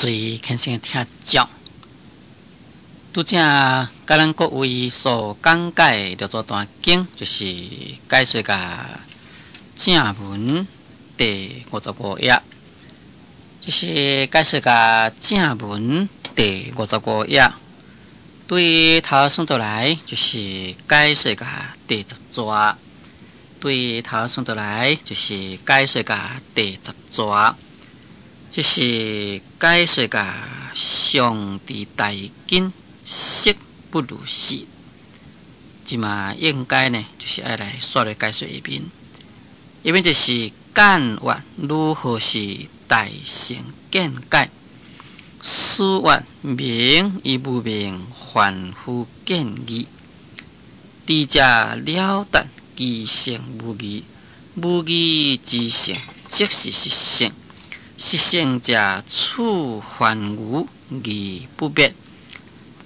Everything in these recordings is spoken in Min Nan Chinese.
最虔誠的聽眾，拄才佮咱各位所講解的六祖壇經，就是解說甲正文第五十五頁，就是解說甲正文第五十五頁，對頭算倒來就是解說甲第十逝，對頭算倒來就是解說甲第十逝。就是解說甲上智大根色不如是，這馬應該呢，就是愛來煞來解說下面，下面就是簡閱如何是大乘見解，思閱明與無明凡夫見義，智者了達其性無疑，無疑之性即是實性。實性者處凡愚而不滅，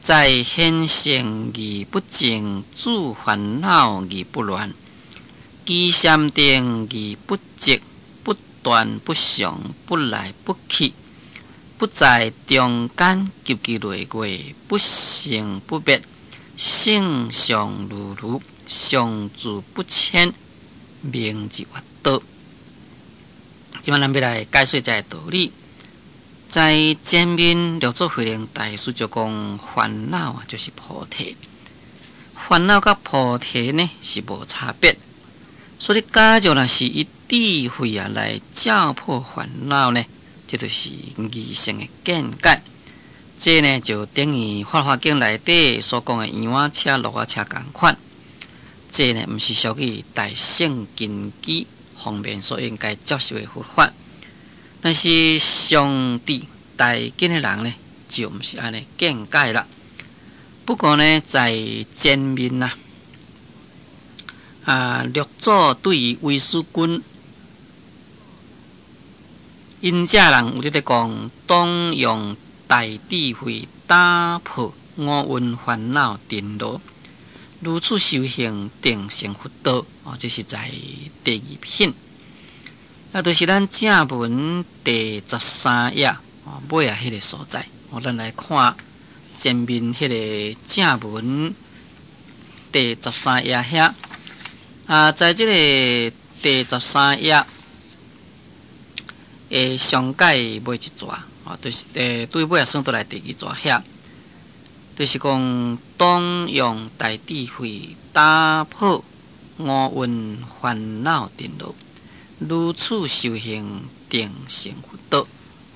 在顯性而不淨，住煩惱而不亂，居禪定而不寂，不斷不常，不來不去，不在中間及其內外，不生不滅，性相如如，常住不遷，名字閱道。這擺咱欲來解說這个道理，在前面六祖慧能大師就講煩惱啊，就是菩提。煩惱佮菩提呢是無差別，所以假如若是以智慧啊來照破煩惱呢，這就是二乘的見解。這呢就等於《法華經》內底所講的羊仔車、駱駝車仝款。這呢毋是屬於大乘根基方面所應該接受的佛法，但是上智大根的人呢，就毋是按呢見解啦。不過呢，在前面啊，六祖對於唯識軍，𪜶遮人有佇咧講，當用大智慧打破五蘊煩惱塵勞。如此修行，定成佛道。哦，這是在第二品。那就是咱正文第十三頁哦，尾仔彼个所在。哦，咱來看前面彼个正文第十三頁遐。啊，在這個第十三頁的上蓋尾一逝，哦，就是對尾仔算倒來第二逝遐。就是講，當用大智慧打破五蘊煩惱塵勞，如此修行定成佛道。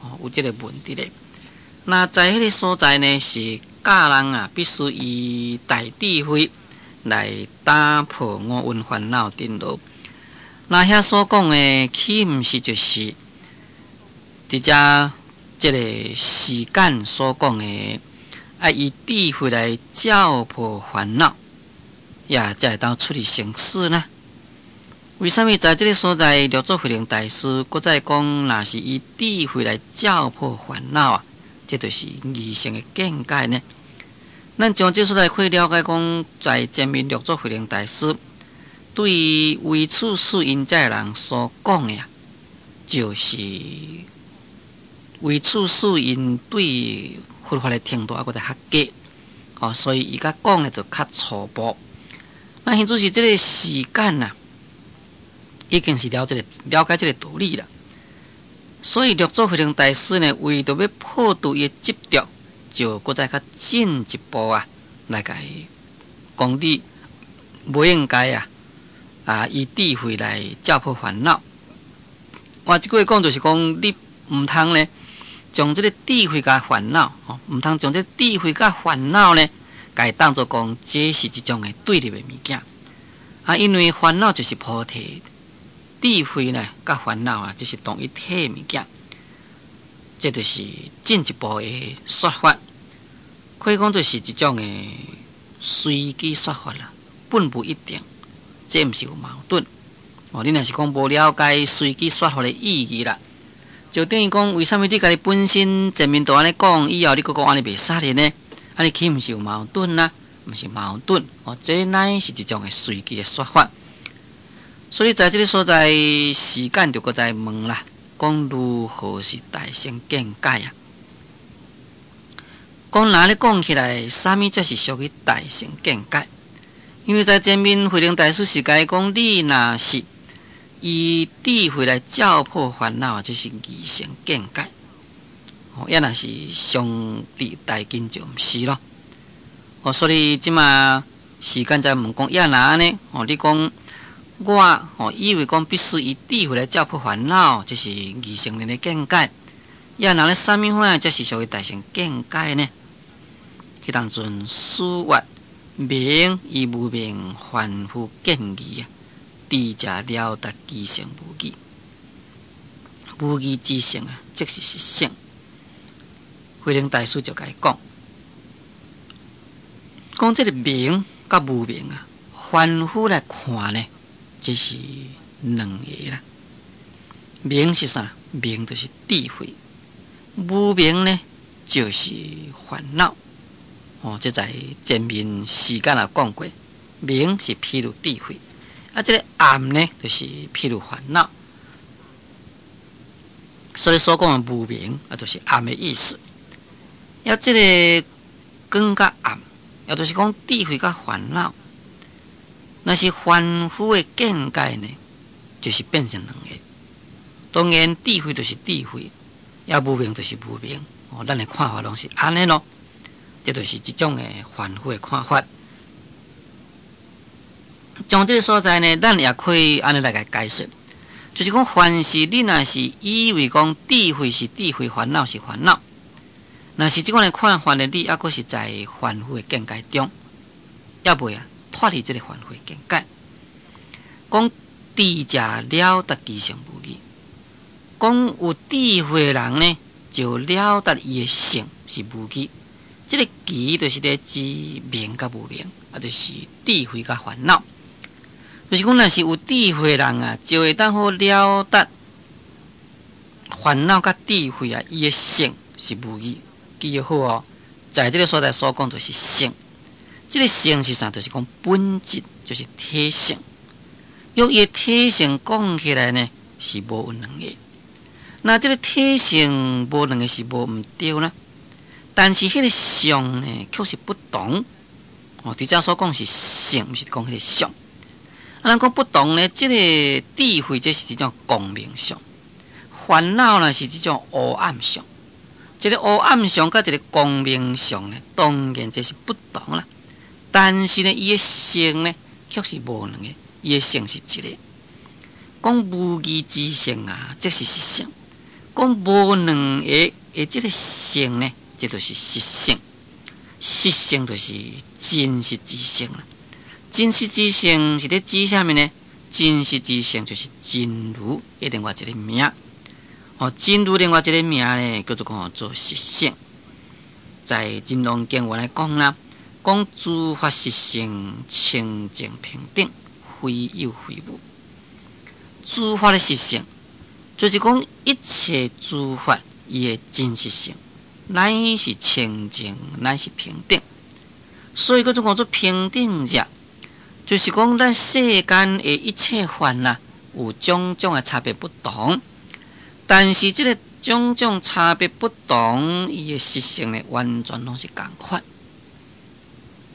哦，有這个問題咧。那在彼个所在呢，是教人啊，必須以大智慧來打破五蘊煩惱塵勞。那遐所講的，豈毋是就是佇遮這个時間所講的？愛以智慧來照破煩惱，也才會當出離生死呢？為啥物在這个所在，六祖慧能大師閣再講，若是以智慧來照破煩惱啊，這就是二乘的見解呢？咱從這所在可以了解講，在前面六祖慧能大師對於唯識四因這个人所講的啊，就是唯識四因對佛法的程度猶閣較低，哦，所以伊佮講的就較初步。那現在是這个時間啊，已經是了解這个道理啦。所以六祖慧能大師呢，為著欲破除伊的執著，就閣再較進一步啊，來共伊講你無應該啊，以智慧來照破煩惱。換一句話講，就是講你毋通呢，將這个智慧佮煩惱，吼，毋通將這个智慧佮煩惱呢，共伊當做講這是一種的對立的物件。啊，因為煩惱就是菩提，智慧呢，佮煩惱啊，這是同一體的物件。這就是進一步的說法，可以講就是一種的隨機說法啦，並不一定，這毋是有矛盾。哦，你若是講無了解隨機說法的意義啦。就等於講，為啥物你家己本身前面都按呢講，以後你閣講按呢袂使的呢？按呢豈毋是有矛盾啊？毋是矛盾哦，這乃是一種的隨機的說法。所以在這个所在，時間就閣再問啦，講如何是大乘見解啊？講若按呢講起來，啥物才是屬於大乘見解？因為在前面慧能大師是共伊講，你若是以智慧來照破煩惱，這是二乘見解。哦，抑若是上智大經就毋是咯。哦，所以這馬世間才問講，抑若按呢？哦，你講我哦，以為講必須以智慧來照破煩惱，這是二乘人的見解。抑若咧，啥物款才是屬於大乘見解呢？彼當陣師曰：明與無明凡夫見義啊，智者了達其性無疑，無疑之性啊，即是實性。慧能大師就共伊講，講這个明佮無明啊，凡夫來看呢，這是兩个啦。明是啥？明就是智慧。無明呢，就是煩惱。哦，這在前面時間也講過，明是譬如智慧，啊，這个暗呢，就是譬如煩惱。所以所講的無明啊，就是暗的意思。啊，這个光佮暗，也就是講智慧佮煩惱，若是凡夫的見解呢，就是變成兩个。當然，智慧就是智慧。抑無明就是無明，哦，咱的看法攏是按呢咯，這就是一種的凡夫的看法。從這个所在呢，咱也可以按呢來共解釋，就是講，凡是你若是以為講智慧是智慧，煩惱是煩惱，若是這款的看法呢，你猶閣是在凡夫的見解中，猶未啊脫離這个凡夫的見解。講智者了達其性無疑。講有智慧的人呢，就了達伊的性是無疑。這个其就是咧指明佮無明，啊，就是智慧佮煩惱。就是講，若是有智慧的人啊，就會當好了達煩惱佮智慧啊，伊的性是無疑。記好哦，在這个所在所講就是性。這个性是啥？就是講本質，就是體性。用伊的體性講起來呢，是無有兩个。那這个體性無兩个是無毋對啦，但是彼个相呢，卻是不同。哦，佇遮所講是性，毋是講彼个相。啊，咱講不同呢，這个智慧這是一種光明相，煩惱呢是一種黑暗相。這个黑暗相佮一个光明相呢，當然這是不同啦。但是呢，伊的性呢，卻是無兩个，伊的性是一个。講無疑之性啊，這是實性。講無兩个的這个性呢，這就是實性。實性就是真實之性啦。真實之性是咧指啥物呢？真實之性就是真如的另外一个名。哦，真如另外一个名呢，叫做講做實性。在《真龍經》來講啦，講諸法實性清淨平等，非有非無。諸法的實性，就是講一切諸法伊的真實性，乃是清淨，乃是平等。所以閣總講做平等者，就是講咱世間的一切法啦，有種種的差別不同，但是這个種種差別不同，伊的實性呢，完全攏是仝款。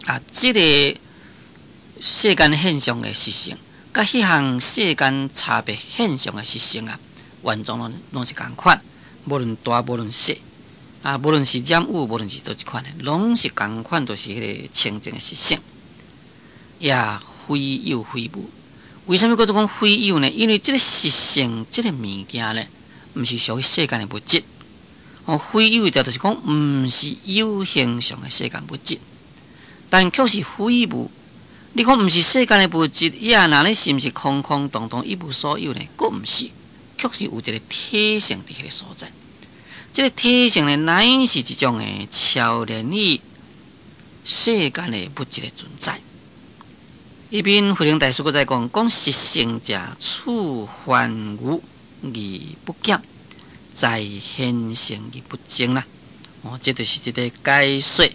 啊，這个世間現象的實性，佮彼項世間差別現象的實性啊，完全攏攏是仝款。無論大，無論細，啊，無論是染污，無論是佗一款的，攏是仝款，都是彼个清淨的實性。也非有非無。為啥物閣做講非有呢？因為這个實性，這个物件呢，毋是屬於世間的物質。哦，非有者就是講，毋是有形象的世間物質，但卻是非無。你講毋是世間的物質，抑若咧是毋是空空洞洞一無所有呢？閣毋是，卻是有一个體性佇彼个所在。這个體性呢，乃是一種的超然於世間的物質的存在。一邊慧能大師閣再講，講實性者，處凡愚而不減，在現成而不增啦。哦，這就是這个解說，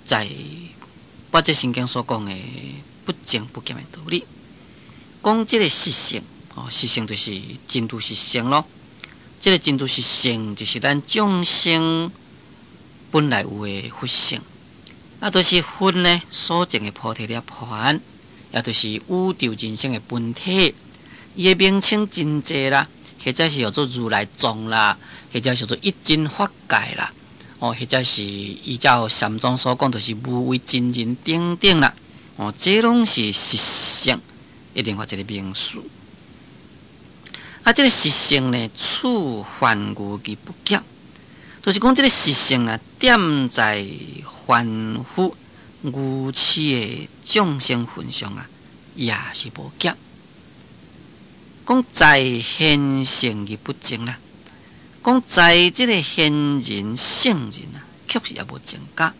在《法界心經》所講的不增不減的道理。講這个實性，哦，實性就是真如實性咯。這个真如實性就是咱眾生本來有的佛性，啊，就是佛呢所證的菩提涅槃，也就是宇宙人生的本體。伊的名稱真濟啦，或者是叫做如來藏啦，或者叫做一真法界啦，哦，或者是依照禪宗所講，就是無為真人等等啦。哦，這攏是實性，的另外一個名詞。啊，這個實性呢，處凡愚而不減，就是講這個實性啊，踮在凡夫愚癡的眾生份上啊，也是無減。講在賢聖而不增啦，講在這個賢人聖人啊，確實也無增加。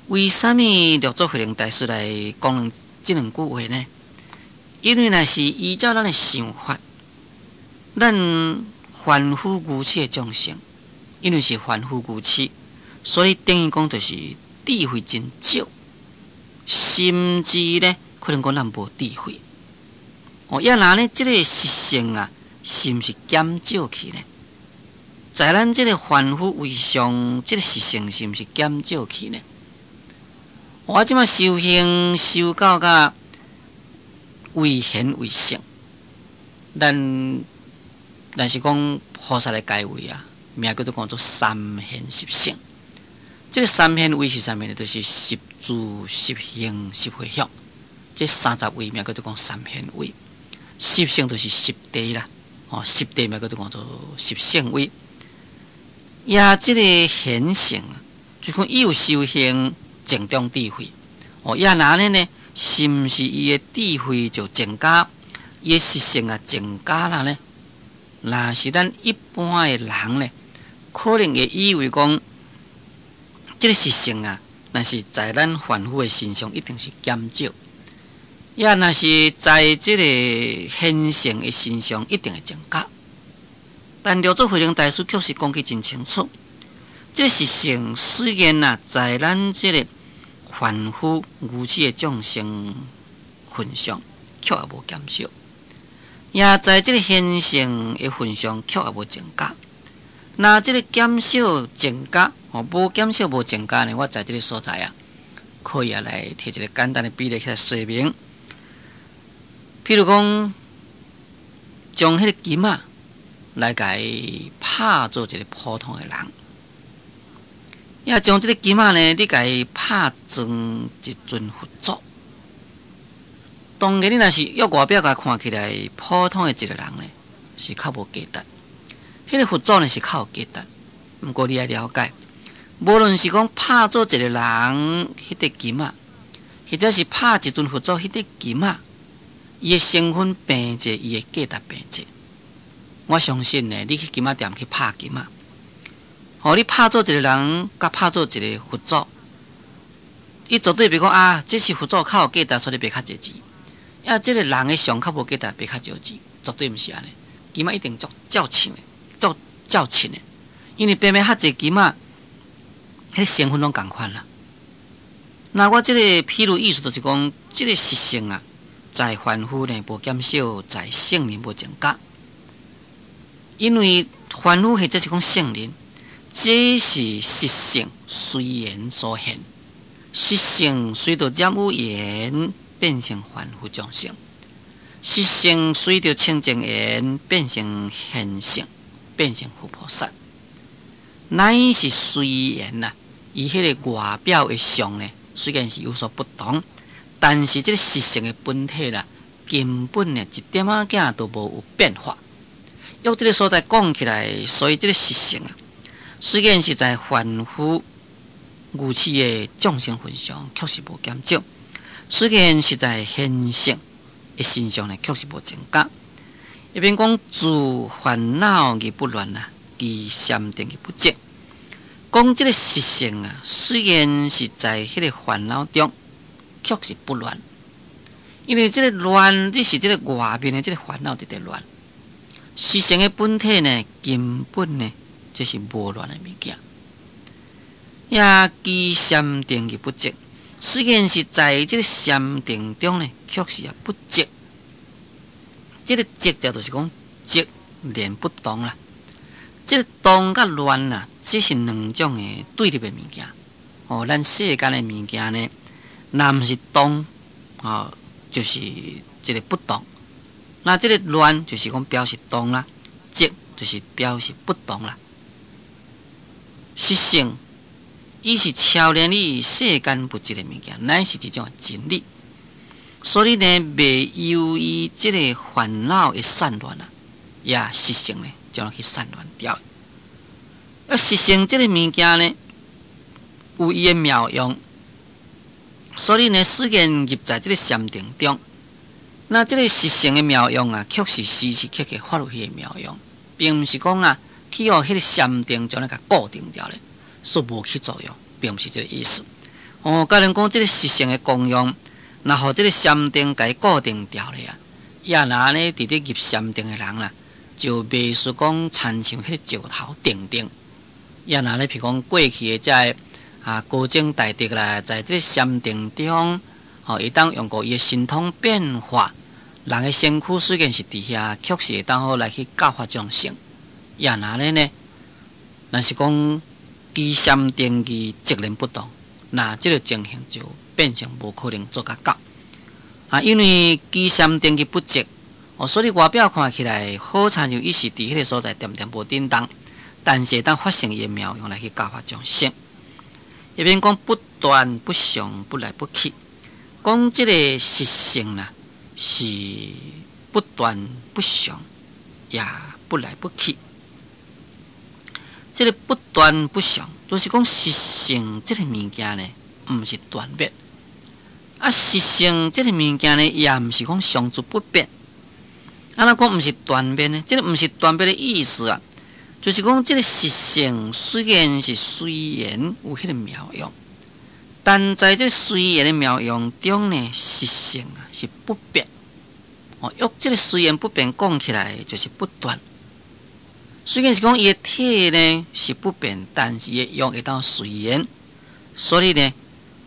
為啥物六祖慧能大師來講這兩句話呢？因為若是依照咱的想法，咱凡夫愚癡的眾生，因為是凡夫愚癡，所以等於講就是智慧真少，甚至呢，可能講咱無智慧。哦，抑若呢，這個實性啊，是毋是減少去呢？在咱這個凡夫位上，這個實性是毋是減少去呢？我這馬修行修到甲唯賢唯聖，咱若是講菩薩的階位啊，名叫做講做三賢十聖。這個三賢位是啥物呢？就是十住、十行、十回向，這30位名叫做講三賢位。十聖就是十地啦，哦，十地名叫做講做十聖位。也這個賢聖啊，就講伊有修行淨中智慧，哦，也若按呢呢，是毋是伊的智慧就增加，伊的實性啊增加啦呢？若是咱一般的人呢，可能會以為講，這個實性啊，若是在咱凡夫的身上，一定是減少；也若是在這個賢聖的身上，一定會增加。但六祖慧能大師卻是講得真清楚，這個實性雖然啊，在咱這個凡夫愚癡的眾生份上，卻也無減少；也在這個賢聖的份上，卻也無增加。若這個減少增加，哦，無減少無增加呢？我在這個所在啊，可以啊來提一個簡單的比例起來說明。譬如講，將彼個金仔來共伊拍做一個普通的人，也將這個金仔呢，你共伊拍裝一尊佛祖。當然，你若是用外表共看起來普通的一個人呢，是較無價值。彼個佛祖呢是較有價值。毋過你愛了解，無論是講拍做一個人，彼個金仔，或者是拍一尊佛祖，彼個金仔，伊的成分變者，伊的價值變者。我相信呢，你去金仔店去拍金仔，吼，你拍做一個人，佮拍做一個佛祖，伊絕對袂講啊，這是佛祖較有價值，所以賣較濟錢。啊，這個人的像較無價值，賣較少錢，絕對毋是按呢。金仔一定照照稱的，照照稱的，因為變賣較濟金仔，彼個成分攏仝款啦。那我這個譬喻意思就是講，這個實性啊，在凡夫呢無減少，在聖人無增加。因為凡夫或者是講聖人，這是實性隨緣所現，實性隨著染污緣變成凡夫眾生，實性隨著清淨緣變成賢聖，變成佛菩薩。乃是隨緣啊，伊彼個外表的相呢，雖然是有所不同，但是這個實性的本體啦，根本呢一點仔仔都無有變化。用這個所在講起來，所以這個實性啊，雖然是在凡夫愚癡的眾生份上，確實無減少；雖然是在賢聖的身上呢，確實無增加。一邊講住煩惱而不亂啊，離禪定而不寂。講這個實性啊，雖然是在彼個煩惱中，確實不亂。因為這個亂，只是這個外面的這個煩惱佇咧亂。實性的本體呢，根本呢，這是無亂的物件。也離禪定而不寂，雖然是在這個禪定中呢，確實也不寂。這個寂就就是講寂然不動啦。這个動佮亂啊，這是兩種的對立的物件。哦，咱世間的物件呢，若毋是動，哦，就是這个不動。那這个亂就是講表示動啦，靜就是表示不動啦。實性，伊是超然於世間物質的物件，乃是一種真理。所以呢，袂由於這個煩惱的散亂啊，也實性呢，將去散亂掉。啊，實性這個物件呢，有伊的妙用。所以呢，雖然入在這個禪定中，那這個實性的妙用啊，卻是時時刻刻發揮彼个妙用，並毋是講啊，去予彼个禪定將你共固定牢咧，煞無起作用，並毋是這个意思。哦，假如講這个實性的功用，若予這个禪定共伊固定牢咧啊，也若按呢佇咧入禪定的人啦，就袂輸講親像彼个石頭定定。也若咧，譬如講過去的這个啊高僧大德啦，在這个禪定中，吼，會當用過伊的神通變化，人的身軀雖然是佇遐，卻是會當好來去教化眾生。也若按呢呢，若是講機禪定而寂然不動，那這个情形就變成無可能做甲到。啊，因為機禪定而不寂，哦，所以外表看起來好親像伊是佇彼个所在恬恬無振動，但是會當發生伊的妙用來去教化眾生。一邊講不斷不常，不來不去，講這个實性啦，是不斷不常，也不來不去。這个不斷不常，就是講實性這个物件呢，毋是斷滅。啊，實性這个物件呢，也毋是講常住不變。啊，若講毋是斷滅呢？這个毋是斷滅的意思啊，就是講這个實性雖然是隨緣有彼个妙用，但在這隨緣的妙用中呢，實性啊是不變。哦，用這个隨緣不變講起來，就是不斷。雖然是講伊的體呢是不變，但是伊的用會當隨緣，所以呢，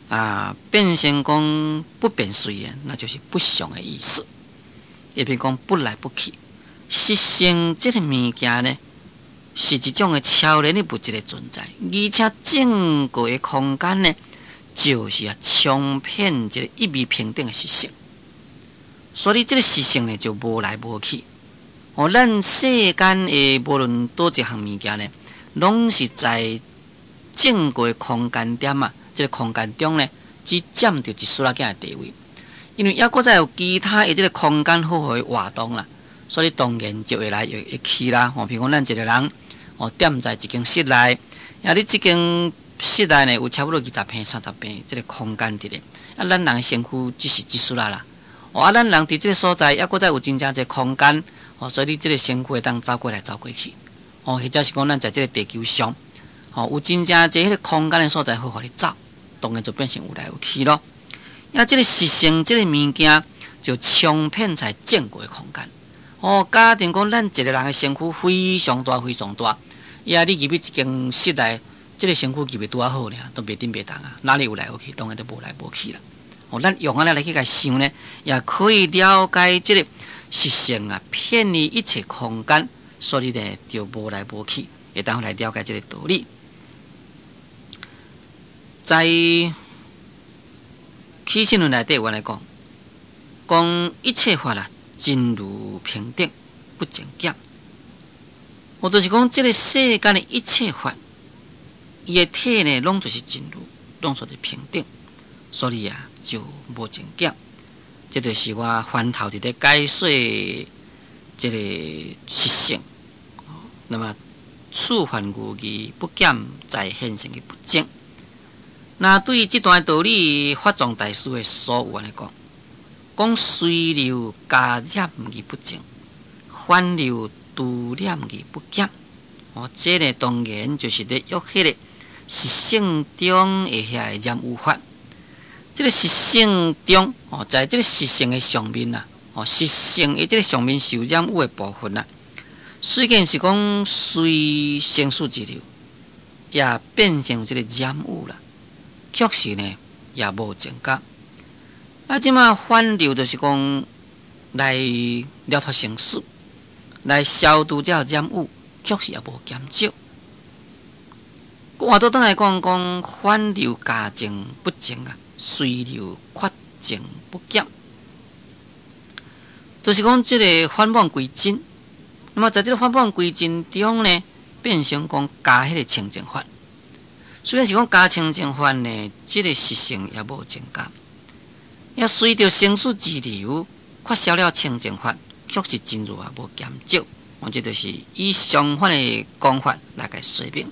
啊，變成講不變隨緣，那就是不常的意思。也譬如講不來不去，實性這个物件呢，是一種的超然的物質的存在，而且整個的空間呢，就是啊充遍這个一味平等的實性。所以這个實性呢，就無來無去。哦，咱世間的無論佗一項物件呢，攏是在整個的空間點啊，這个空間中呢，只佔著一絲仔仔的地位。因為猶閣再有其他的這个空間好予伊活動啦，所以當然就會來會去啦。哦，譬如講咱一个人哦，踮在一間室內，啊，你這間室內呢有差不多20坪、30坪這个空間佇咧，啊，咱人的身軀只是一絲仔啦。哦，啊，咱人佇這个所在，猶閣再有真正濟空間。哦，所以你這个身軀會當走過來走過去，哦，或者是講咱在這个地球上，哦，有真正濟彼个空間的所在好予你走，當然就變成有來有去咯。啊，這个實性這个物件就充遍在整個的空間。哦，假定講咱一个人的身軀非常大非常大，呀，你入去一間室內，這个身軀入去拄仔好爾，都袂振袂動啊，哪裡有來有去，當然就無來無去啦。哦，咱用按呢來去共想呢，也可以了解這个實性啊，遍於一切空間，所以呢，就無來無去，會當來了解這个道理。在起信論內底，有按呢講，講一切法啊，真如平等，不增減。我就是講，這个世間的一切法，伊的體呢，攏就是真如，攏做是平等，所以啊，就無增減。這就是我翻頭佇咧解說這个實性。那麼，處凡有義不減，在現成的不增。那對這段道理，法藏大師的所有按呢講，講隨流加染而不增，反流除染而不減。哦，這个當然就是咧約彼個實性中的遐个染污法。這个實性中，哦，在這个實性的上面啊，哦，實性的這个上面受染污的部分啊，雖然是講隨生死之流，也變成這个染污啦，確實呢也無增加。啊，這馬反流就是講來了脫生死，來消除這染污。卻是也無減少。閣換倒轉來講，講反流加增不增啊，隨流缺增不減，就是講這个反妄歸真。那麼在這个反妄歸真中呢，變成講加彼个清淨法。雖然是講加清淨法呢，這个實性也無增加。也隨著生死之流，缺少了清淨法，卻是真如也無減少。我這就是以相反的講法來共說明。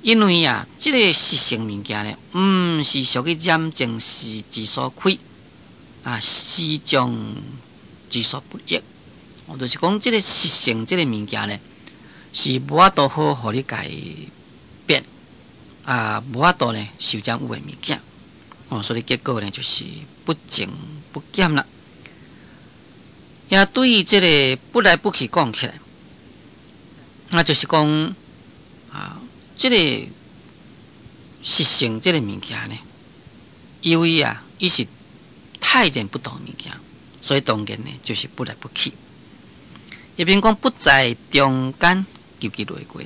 因為啊，這个實性物件呢，毋是屬於染淨時之所虧啊，時將之所不益。我就是講，這个實性這个物件呢，是無法度好予你共伊變啊，無法度呢受染污的物件。哦，所以結果呢，就是不增不減啦。也對於這个不來不去講起來，那就是講啊，這个實性這个物件呢，因為啊，伊是泰然不動的物件，所以當然呢，就是不來不去。一邊講不在中間，求其內過，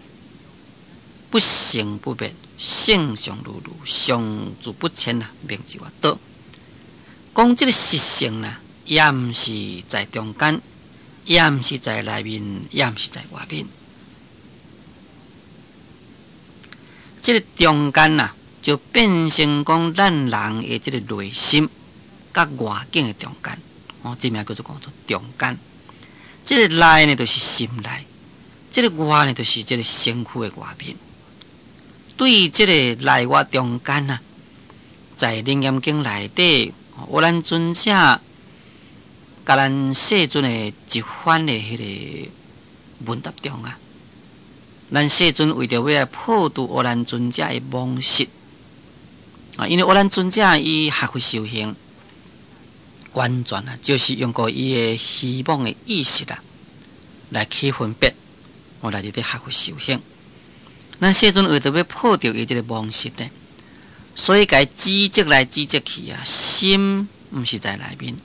不生不滅，性常如如，常住不遷啊，名之為道。講這个實性啦，也毋是在中間，也毋是在內面，也毋是在外面。這个中間啊，就變成講咱人的這个內心佮外境的中間。哦，這名叫做講做中間。這个內呢，就是心內；這个外呢，就是這个身軀的外面。對這个內外中間啊，在《楞嚴經》內底，阿難尊者共咱世尊的一番的彼个問答中啊，咱世尊為著欲來破除阿難尊者的妄識啊，因為阿難尊者伊學佛修行，完全啊，就是用過伊的虛妄的意識啊，來去分別，我來佇咧學佛修行。咱世尊為著欲破掉伊這个妄識呢，所以共伊指責來指責去啊，心毋是在內面，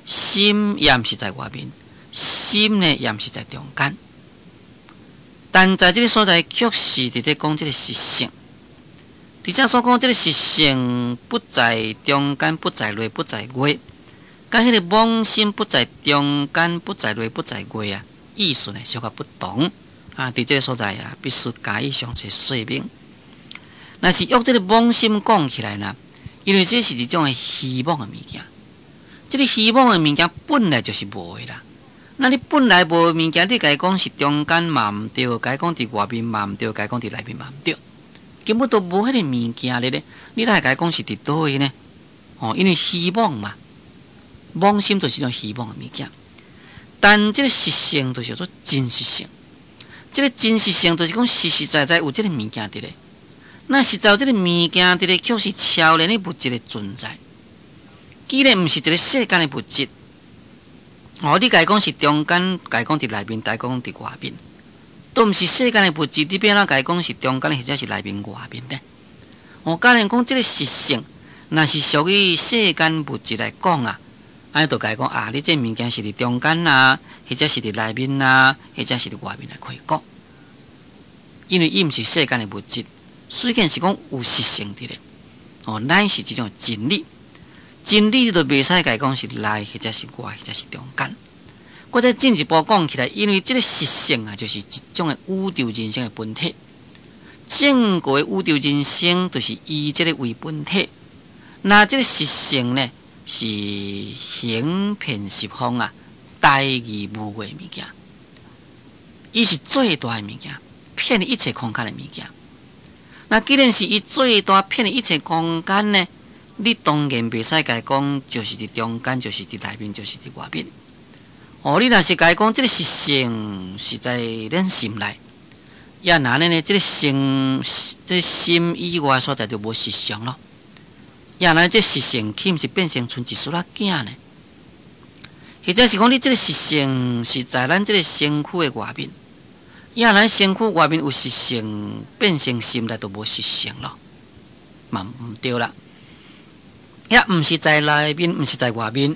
心也毋是在外面，心呢也毋是在中間。但在這个所在，卻是佇咧講這个實性。佇遮所講這个實性不在中間，不在內，不在外，佮彼个妄心不在中間，不在內，不在外啊，意思呢小可不同。啊，佇這个所在啊，必須加以詳細說明。若是用這个妄心講起來呢，因為這是一種虛妄的物件。這个虛妄的物件本來就是無的啦。那你本來無的物件，你共伊講是中間嘛毋對，共伊講佇外面嘛毋對，共伊講佇內面嘛毋對，根本都無彼个物件咧咧。你哪會共伊講是佇佗位呢？哦，因為虛妄嘛，妄心就是一種虛妄的物件。但這个實性就是叫做真實性。這个真實性就是講實實在在有這个物件佇咧。那實在有這个物件佇咧，卻是超然的物質的存在。既然毋是一个世間的物質，哦，你共伊講是中間，共伊講佇內面，共伊講佇外面，都毋是世間的物質，你欲按怎共伊講是中間，或者是內面、外面呢？哦，假然講這个實性，若是屬於世間物質來講啊，按呢就共伊講啊，你這物件是佇中間啊，或者是佇內面啊，或者是佇外面來可以講，因為伊毋是世間的物質，雖然是講有實性佇咧，哦，乃是一種真理。真理你都袂使共伊講是內，或者是外，或者是中間。閣再進一步講起來，因為這个實性啊，就是一種的宇宙人生的本體。整個宇宙人生就是以這个為本體。那這个實性呢，是行遍十方啊，大義無礙的物件。伊是最大的物件，遍一切空間的物件。那既然是伊最大遍一切空間呢，你當然袂使共伊講，就是佇中間，就是佇內面，就是佇外面。哦，你若是共伊講，這个實性是在咱心內，也那按呢呢？這个心，這个心以外所在就無實相咯。也那這實性豈毋是變成賰一絲仔囝呢？或者是講你這个實性是在咱這个身軀的外面，也那身軀外面有實性，變成心內就無實性咯，嘛毋對啦。也毋是在內面，毋是在外面，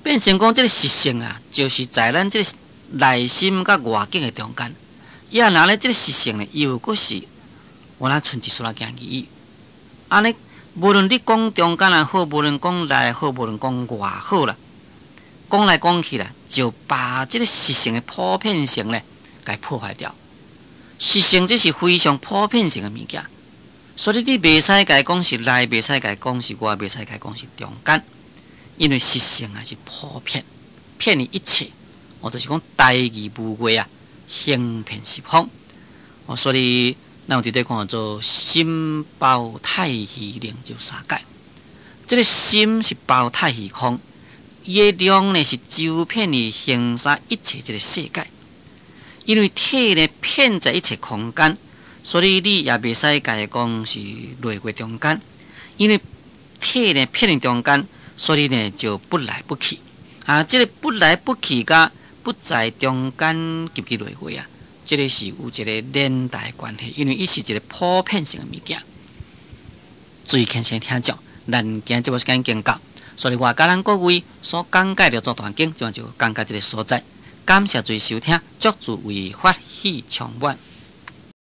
變成講這个實性啊，就是在咱這个內心佮外境的中間。也若咧，這个實性呢，又閣是有若賰一絲仔爾而已。按呢，無論你講中間也好，無論講內好，無論講外好啦，講來講去啦，就把這个實性的普遍性咧，共破壞掉。實性這是非常普遍性的物件，所以你袂使共講是內，袂使共講是外，袂使共講是中間，因為實性啊是普遍，遍於一切。哦，就是講大義無礙啊，行遍十方。哦，所以咱有佇咧講做心包太虛靈就三界。這个心是包太虛空，伊的量呢是周遍於行沙一切這个世界。因為體呢遍在一切空間，所以你也袂使共講是內外中間。因為體呢遍於中間，所以呢就不來不去。啊，這个不來不去佮不在中間及其內外啊，這个是有一个連帶關係，因為伊是一个普遍性的物件。注意聽先聽講，咱今這部時間經到，所以我佮咱各位所講解六祖壇經，就就講解這个所在。感謝注意收聽，祝諸位法喜充滿。